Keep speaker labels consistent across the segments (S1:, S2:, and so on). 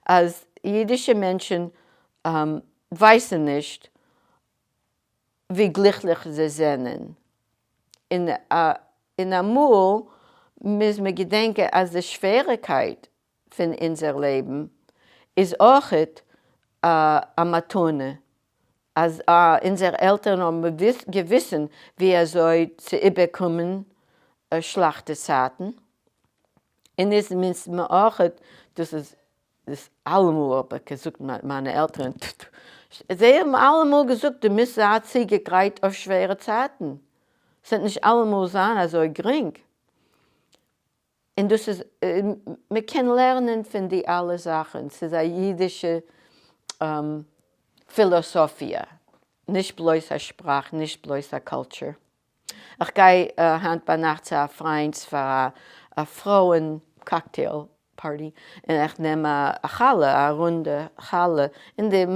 S1: אז אידישע מענטשן ווייסן נישט ווי גליקליך זיי זענען, און אמאל מוז מען געדענקען אז די שוועריקייט פון אונזער לעבן איז אויכעט א מתנה, אז אונזער עלטערן האבן געוויסן ווי אזוי צו איבערקומען שלעכטע צייטן, און איז מוז מען אויכעט, דאס איז דאס אלעמאל האב איך געזאגט מיינע עלטערן, זיי האבן אלעמאל געזאגט דו מוזט זיין צוגעגרייט אויף שווערע צייטן, ס'וועט נישט אלעמאל זיין אזוי גרינג, און דאס איז, מען קען לערנען פון די אלע זאכן, ס'איז א אידישע פילאסאפיע, נישט בלויז א שפראך, נישט בלויז א קולטור. איך גיי היינט ביינאכט צו א פריינד'ס פאר א פרויען cocktail party, און איך נעם א חלה, א רונדע חלה, און די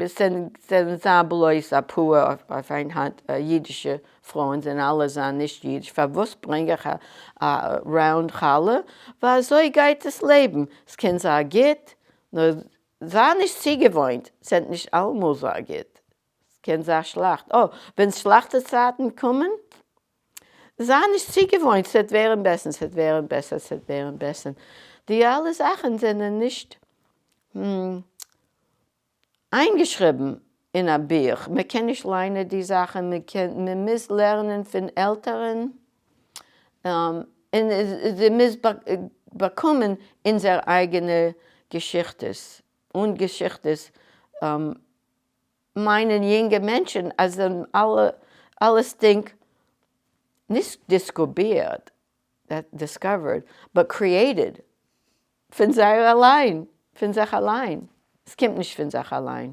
S1: זענען זיין בלויז אפאר אויף איין האנט אידישע פרויען, זענען אלע זיין נישט אידיש, פארוואס ברענג איך א round חלה? ווייל אזוי גייט עס לעבן, ס'קען זיין גוט, נאר זיי נישט צוגעוואוינט, ס'וועט נישט אלעמאל זיין גוט, ס'קען זיין שלעכט. אה, ווען שלעכטע צייטן קומען, זיי נישט צוגעוואוינט, ס'וועט ווערן בעסער, ס'וועט ווערן בעסער, ס'וועט ווערן בעסער. די אלע זאכן זענען נישט איינגעשריבן אין א בוך, מען קען נישט ליינען די זאכן, מען קען, מען מוז לערנען פון עלטערן, און זי מוז באקומען אונזער אייגענע געשיכטעס, און געשיכטעס מיינען יונגע מענטשן אז זיי האבן אלע אלעסדינג נישט דיסקובירט, discovered, but created, פון זייער אליין, פון זיך אליין, עס קומט נישט פון זיך אליין.